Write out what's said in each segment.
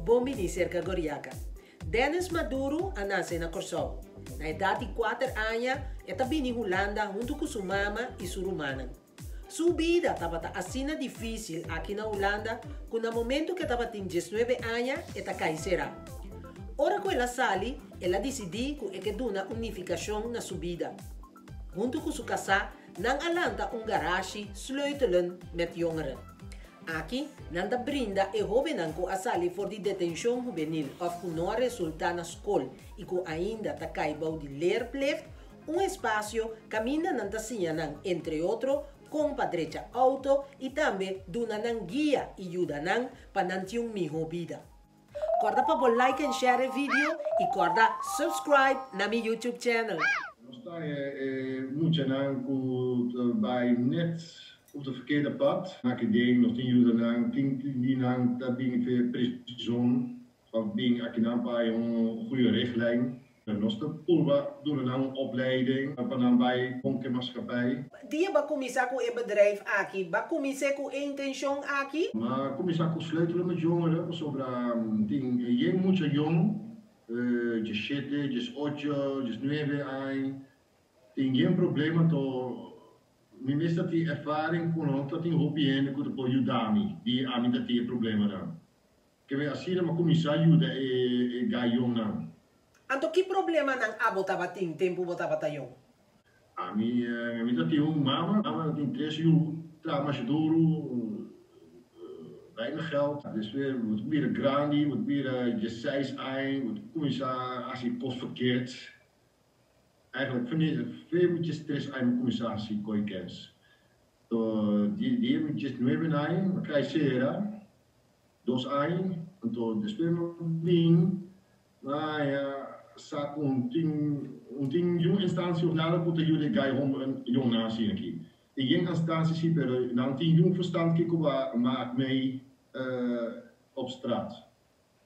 Bon bini serka Goriaka. Dennis Maduro a nase na Kòrsou. Na edat di kuater aña e ta bini Hulanda huntu ku su mama i su rumannan. Su bida tabata asina difísil aki na Hulanda ku na momentu ku e tabatin diesnuebe aña e ta kai será. Ora ku el a sali, el a disidí ku e ke duna un nifikashon na su bida. Huntu ku su kasá, nan a lanta un garashi Sleutelen met Jongeren. Aki, nan ta brinda e hóbennan ku a sali for di detenshon hubenil òf ku no a resultá na skol i ku ainda ta kai bou di leerplicht, un espasio kaminda nan ta siña nan, entre otro, kon pa drecha outo i tambe duna nan guia i yuda nan pa nan tin un mihó bida. Kòrda pa bo like en share e video i kòrda subscribe na mi YouTube channel. Nos ta e muchanan ku ta bai net op de verkeerde pad. Aki den nos tin yuda nan, tin di nan ta bin fe prison of bin akinan pa hay un goede richtlijn. Nos ta purba duna nan un opleiding pa nan bai bon ke maskapij. Dia bo a kuminsá ku e bedrijf aki, bo a kumins'é ku e intenshon aki? Mi a kuminsá ku Sleutelen met Jongeren pasobra tin yen mucha yong, diesshete, diesocho, diesnuebe aña, tin yen problema to mi mes ta tin ervaring ku no ta tin hopi hende ku ta por yuda mi di ami ta tin e problemanan. Keme asina mi a kuminsá yuda e gayonnan. Anto ki problemanan abo tabatin tempu bo tabata yong? Ami mi ta tin un mama, mama ta tin tres yu, traha masha duru, weinig geld. Despues bo ta bira grandi, bo ta bira diesseis aña, bo ta kuminsá hasi kos verkeerd. Eigenlijk fe mi diestres aña mi kuminsá hasi koi kens. To dia mi diesnuebe aña mi kai sera. Dos aña, anto despues mi bin haña sa ku un tin un tin niun instansia of nada ku ta yuda e gai homber en yongnan asina aki. Tin yen instansia si pero nan tin niun verstand kiko bo a maak mei op straat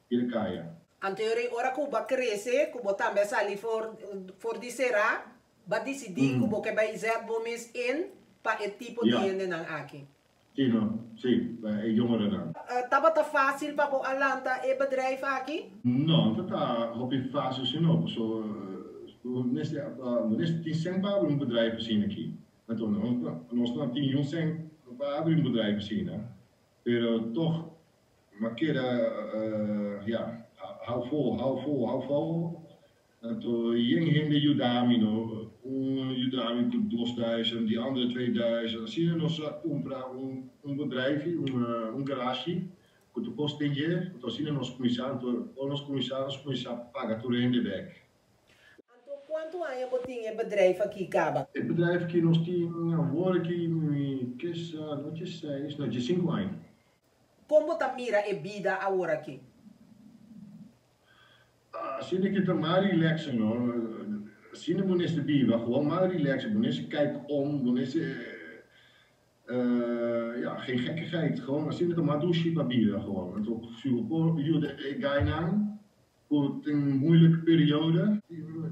i de kaya. Anto yori ora ku bo a krese ku bo tambe a sali for for di sera bo a disidí ku bo ke bai zet bo mes in pa e tipo di hendenan aki. Sí, no, sí, pa e jongerennan. Tabata fácil pa bo a lanta e bedrijf aki? No, no ta hopi fácil si no, paso bo mester bo mester tin sèn pa abri un bedrijf asina aki. Anto nos no tin niun sèn pa abri un bedrijf asina, pero tog mi a keda ya, hou vol, hou vol, hou vol. Anto yen hende yuda mi no, un yuda mi ku 2000, di andere 2000, asina nos a kumpra un un bedrijfie, un un garashi ku ta kost den dje, anto asina nos kuminsá, anto ora nos kuminsá nos kuminsá paga tur hende bèk. Anto kuantu aña bo tin e bedrijf aki kaba? E bedrijf ki nos tin awor aki mi ke sa no dje seis, no dje sinku aña. Kon bo ta mira e bida awor aki? Asina ki ta mas relaxen no, asina bo mester biba, gewoon mas relaxen, bo mester kijk om, bo mester ja, geen gekkigheid, gewoon asina ta mas dushi pa bida gewoon. Anto si bo por yuda e gainan ku tin moeilijk periode,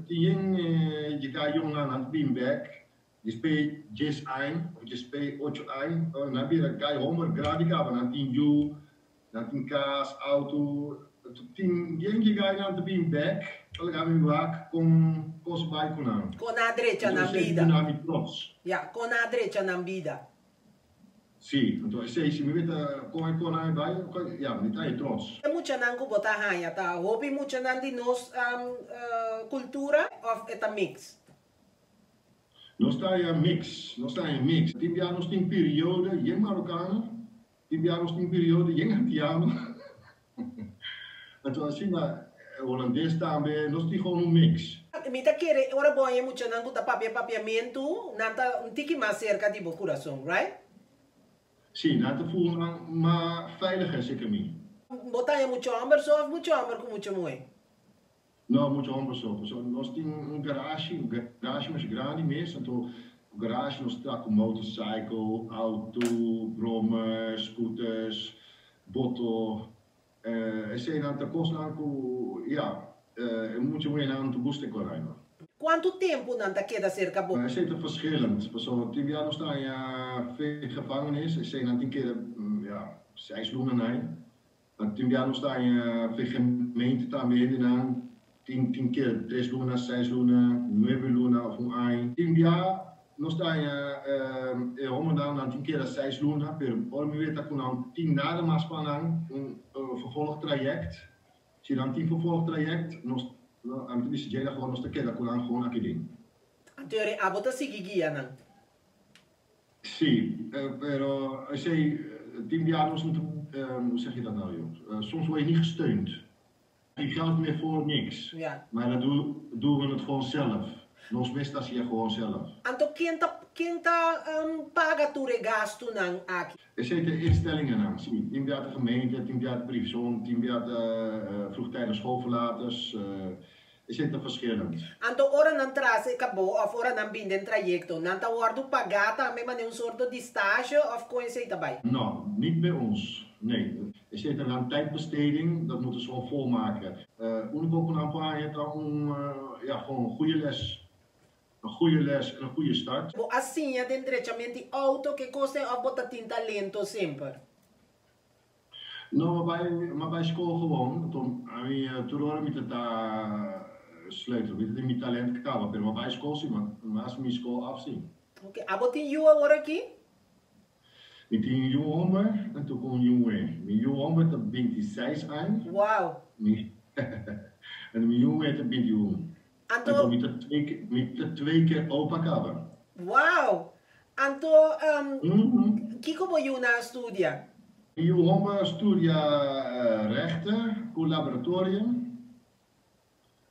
tin yen dje gai yongnan nan ta bin bek despe djes aña of despe ocho aña, nan bira gai homber grandi kaba, nan tin yu, Nan tin kas, auto, tin yen yega i nan ta bin bek pa laga mi wak kon kos bai ku nan. Kon a drecha nan Anto esei bida. duna mi trots. Ya, kon a drecha nan bida. Si, anto esei si mi meta kon e kon a bai, ya, mi ta e trots. E muchanan ku bo ta haña ta hopi muchanan di nos kultura òf e ta mix? Nos ta haña mix, nos ta haña mix. Tin bia nos tin periode yen marokano, Tin bia nos tin periodo yen antiano. Anto asina holandes tambe nos tin gewoon un mix. Mi ta kere ora bo haña muchanan ku ta papia papiamentu nan ta un tiki mas serka di bo kurason, right? Si, nan ta ful nan mas veiliger serka mi. Bo ta haña mucha hòmber so òf mucha hòmber ku mucha muhé? No, mucha homber so. Pasobra nos tin un garashi, un garashi masha grandi mes, anto ku garashi nos ta ku motorcycle, auto, brommer, scooters, boto. Eseinan ta kosnan ku, ya, e mucha muhernan ta gusta e koraima. Kuantu tempu nan ta keda serka bo? Esei ta verschillend, pasobra tin bia nos ta haña fe gevangenis, eseinan tin keda, ya, seis luna nai. Tin bia nos ta haña fe gemeente tambe hendenan tin tin keda tres luna, seis luna, nuebe luna of un aña. Tin bia nos ta haña e hombernan nan tin keda seis luna pero ora mi weta ku nan tin nada mas pa nan un vervolgtraject. Si nan tin vervolgtraject nos ami ta bisa djei gewoon nos ta keda ku nan gewoon aki den. Anto yori abo ta sigui guia nan? Sí, pero esei tin bia nos no ta, hoe zeg je dat nou joh, soms word je niet gesteund. Geen geld meer voor niks. Ja. Maar dan doen we het gewoon zelf. Nos mes ta hacié gewoon zelf. Anto ken ta ken ta paga tur e gastunan aki? Esei ta e instellingennan, sí. Tin bia ta gemeente, tin bia ta privzon, tin bia ta vroegtijdig schoolverlaters. Esei ta verschillend. Anto ora nan trasa e kabou of ora nan bin den trayekto, nan ta wòrdu pagá tambe manera un sorto di stage of kon esei ta bai? No, niet bij ons. Nee. Esei ta nan tijdbesteding, dat moeten ze gewoon volmaken. Úniko ku nan por haña ta un, ja, gewoon een goede les. Een goede les en een goede start. Bo a siña den drechament di auto ke kos ei of bo ta tin talento semper? No, m'a bai, m'a bai skol gewoon. Anto ami tur ora mi ta ta sleutel. Mi ta tin mi talent kaba, pero m'a bai skol si, m'a mas mi skol af si. Ok, abo tin yu awor aki? Mi tin un yu homber anto ku un yu muhé. Mi yu homber ta binti seis aña. Wow! Mi anto mi yu muhé ta 21. Anto. Anto mi ta twee keer, mi ta twee keer opa kaba. Wow! Anto, kiko bo yunan a studia? Mi yu homber a studia rechten ku laboratorium.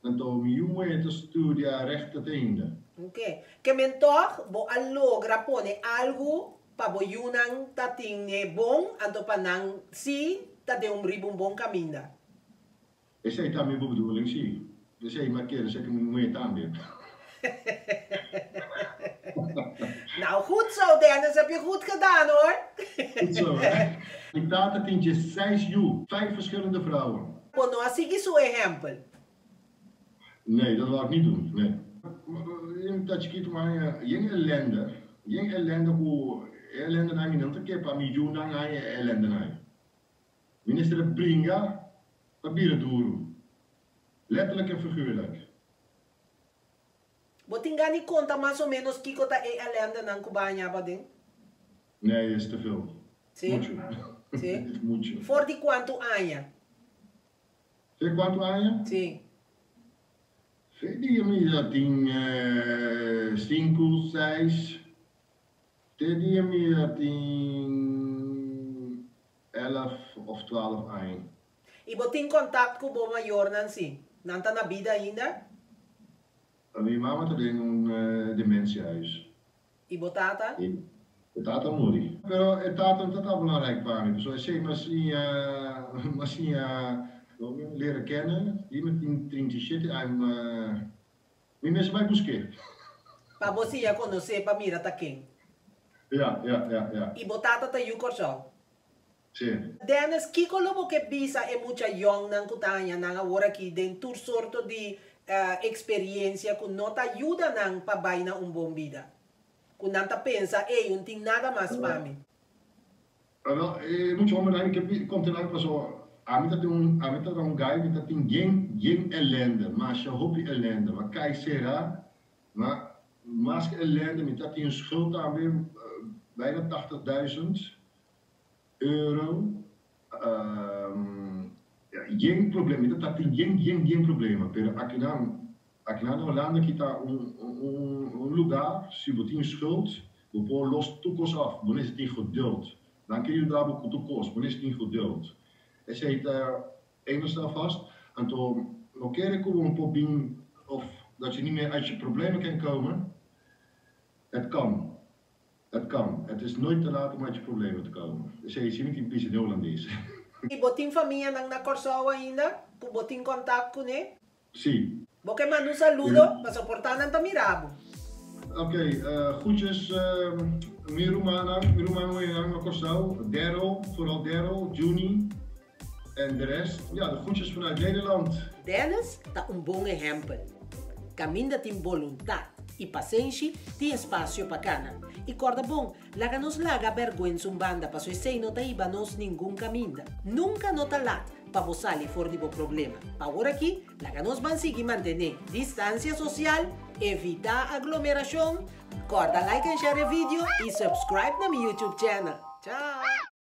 Anto mi yu muhé ta studia rechten te ainda. Ok. Ke men tòg bo a logra pone algu pa bo yunan ta tin e bon, anto pa nan sí ta den un riba un bon kaminda. Esei ta mi bedoeling, sí. Esei mi a kere sa ku mi muhé tambe. Nou, goed zo Dennis, heb je goed gedaan hoor. Goed zo hè. Mi tata tin djeseis yu, vijf verschillende vrouwen. Bo no a sigui su ehempel? Nee, dat wou ik niet doen, nee. Yen ta chikitu mi haña yen ellende, yen ellende ku e ellendenan mi no ta ke pa mi yunan haña e ellendenan. Minister a bringa pa bira duru, letterlijk en figuurlijk. Bo tin gana di konta mas o ménos kiko ta e ellendenan ku bo a haña abaden? Nee, is te veel. Sí? Muchu. Sí? Muchu. For di kuantu aña? Fe kuantu aña? Sí. Fe di mi ya tin sinku, seis. Te dia mi ya tin elf of twaalf aña. I bo tin kontakt ku bo mayornan sí? Nan ta na bida ainda? Mi mama ta den un dementiehuis. I bo tata? E tata a muri. Pero e tata no tabata belangrijk pa mi, pasobra esei mi a siña, mi a siña leren kennen, di mi tin 37 aña mi mes a bai busk'é. Pa bo siña konosé pa mira ta ken. Ja, ja, ja, ja. I bo tata ta yu Kòrsou? Sí. Dennis, kiko lo bo ke bisa e mucha yòngnan ku ta haña nan awor aki den tur sorto di eksperiensia ku no ta yuda nan pa bai na un bon bida? Ku nan ta pensa, Ey, un tin nada mas pa mi. Awel, e mucha hombernan mi ke konta nan pasobra ami ta tin un, ami ta un guy mi ta tin yen, yen elende, masha hopi elende. Mi a kai sera, ma mas ke elende mi ta tin un schuld tambe, bijna tachtig duizend euro. Yen problema, mi ta tin yen, yen, yen problema, pero akinan, akinan na Hulanda aki ta un, un, un lugar, si bo tin schuld, bo por los tur kos af, bo mester tin geduld. Nan ke yuda bo ku tur kos, bo mester tin geduld. Esei ta één ding stel vast. Anto no kere ku bo no por bin of dat je niet meer uit je problemen kan komen. Het kan. Het kan. Het is nooit te laat om uit je problemen te komen. Esei si mi tin bisa den Holandes. I bo tin famianan na Kòrsou ainda ku bo tin kontakt kuné? Sí. Bo ke manda un saludo pa soportá nan ta mira bo. Ok, groetjes mi rumannan, mi ruman muhernan na Kòrsou, Daryl, vooral Daryl, Juny en de rest. Ja, de groetjes vanuit Nederland. Dennis ta un bon ehèmpel. Kaminda tin boluntat. I pasenshi tin espasio pa kana. I kòrda bon, laga nos laga bèrgwensa un banda paso esei no ta hiba nos ningun kaminda. Nunka no ta lat pa bo sali for di bo problema. Pa awor aki, laga nos ban sigui mantené distansia sosial, evitá aglomerashon, kòrda like en share e video i subscribe na mi YouTube channel. Chao!